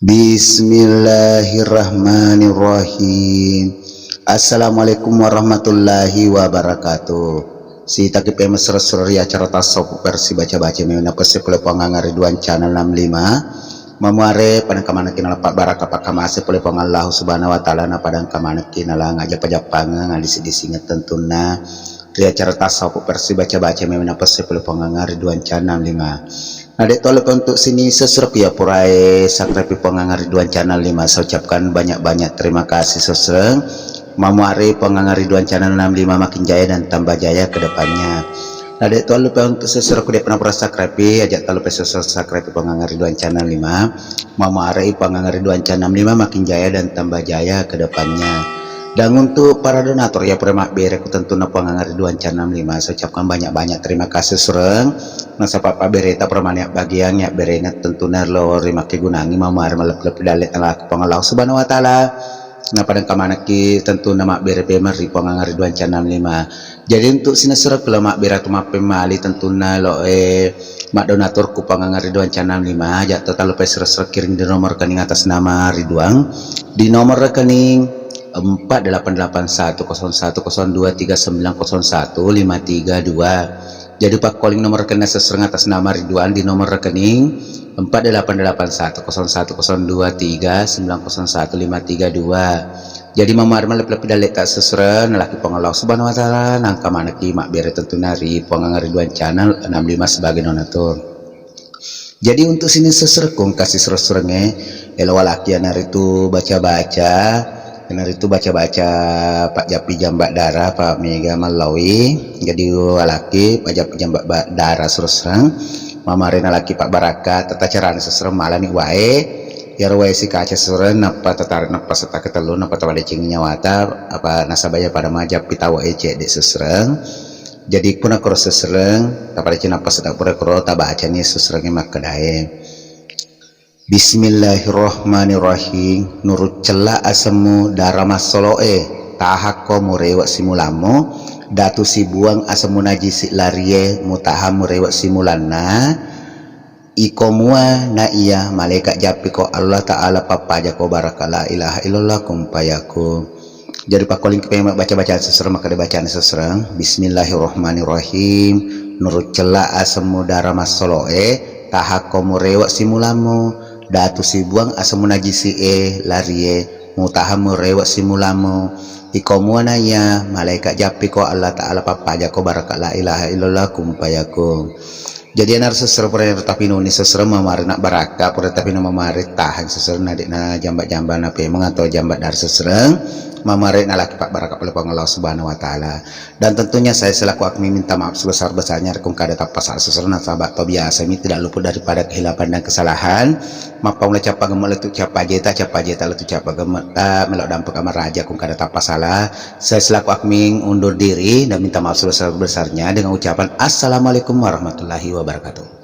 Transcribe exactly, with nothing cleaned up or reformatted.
Bismillahirrahmanirrahim. Assalamualaikum warahmatullahi wabarakatuh. Sitaki pemesressere ri acara tasawuf versi baca-baca memenna pesse pole Puang Angariduan channel enam lima. Mamuare padangka manekki nalappa baraka pakkamase pole Puang Allahu Subhanahu wa Ta'ala, na padangka manekki nalang ajappa-jappangeng, adisi-disingeng tentunna ri acara tasawuf versi baca-baca memenna pesse pole Puang Angariduan channel enam lima. Na de' to lupa untuk sini subscribe ya purae subscribe Puang Angariduan channel lima. Saya ucapkan banyak-banyak terima kasih sesereng. Mamuare Puang Angariduan channel enam lima makin jaya dan tambah jaya ke depannya. Na de' to lupa untuk subscribe ku de' pernah pura subscribe, ajak talu pe subscribe Puang Angariduan channel lima. Mamuare Puang Angariduan channel enam lima makin jaya dan tambah jaya ke depannya. Dan untuk para donatur ya pura mabbere ku tentunna Puang Angariduan channel enam lima, saya ucapkan banyak-banyak terima kasih sesereng. Nasaba pabbereta pura mani abbagiang ya berengeng tentunna lo rimakkegunangi mamuare malebbi-lebbi dalle talaku Puang Allah Subhanahu wa Ta'ala. Na padangka manekki tentunna mabbere pemeng ri Puang Angariduan channel enam lima. Jadi untuk sinessereng kelo mabbere tu mappemmali tentunna lo e maddonatur ku Puang Angariduan channel enam lima, ajak to talu pe sere-sere kiring di nomor rekening atas nama Ridwan. Di nomor rekening empat delapan delapan satu kosong satu kosong dua tiga sembilan kosong satu lima tiga dua. Jadi pakkoling nomor rekening sesereng atas nama Ridwan di nomor rekening empat delapan delapan satu kosong satu kosong dua tiga sembilan kosong satu lima tiga dua. Jadi mamuare malebbi-lebbi dalle ta sesereng nalaki Puang Allah Subhanahu wa Ta'ala, nangka manekki mabbere tentunna ri Puang Angariduan channel enam lima sebagai donatur. Jadi untuk sini sesereng kong kasih sesereng e, elo walaki iyanaritu baca-baca, iyanaritu baca-baca pajappi jamba dara pa mega mallawi. Jadi walaki pajappi jamba ba-, dara sesereng. Mamuare nalaki pabbarakka, tata carana sesereng malani wae. Iyaro wae sikaca sesereng, nappa tatare nappa setta ketellu, nappa tawadecengi nyawata, apa nasaba iya pada majappi tawa e cedde sesereng. Jadi puna koro sesereng, tapadeceng nappa setta pura koro tabacani seserengnge makkedae. Bismillahirrahmanirrahim. Nurut cella asemmu dara massolo'e, tahakko murewe simulammu, datu sibuang asemmu najisi larie, mutahang murewe simulanna, iko mua na iya malaika jappiko Allah Ta'ala pappajako baraka la ilaha illallah kun fayakun. Jadi pakkoling kepema baca-bacaan sesereng, makkeda bacaan sesereng. Bismillahirrahmanirrahim. Nurut cella asemmu dara massolo'e, tahakko murewe simulammu, datu sibuang asemmu najisi e larie, mutahang murewe simulammu, iko mua na iya malaika jappiko Allah Ta'ala pappajako baraka la ilaha illallah kun fayakun. Jadi enaro sesereng pura tapinunni sesereng mamuare na baraka, pura tapinung mamuare tahang sesereng na de' na jamba-jamba na pemeng atau jamba dara sesereng, mamuare nalaki pabbaraka pole Puang Allah Subhanahu wa Ta'ala. Dan tentunya saya selaku admin minta maaf sebesar-besarnya rekung kada tappa salah sesereng nasaba to biasa mi tidak luput daripada kehilapan dan kesalahan. Mappammula cappa gemme' lettu cappa jeta, cappa jeta lettu cappa gemme', ta melo dampeng kamaraja kung kada tappa salah. Saya selaku admin undur diri dan minta maaf sebesar-besarnya dengan ucapan assalamualaikum warahmatullahi wabarakatuh.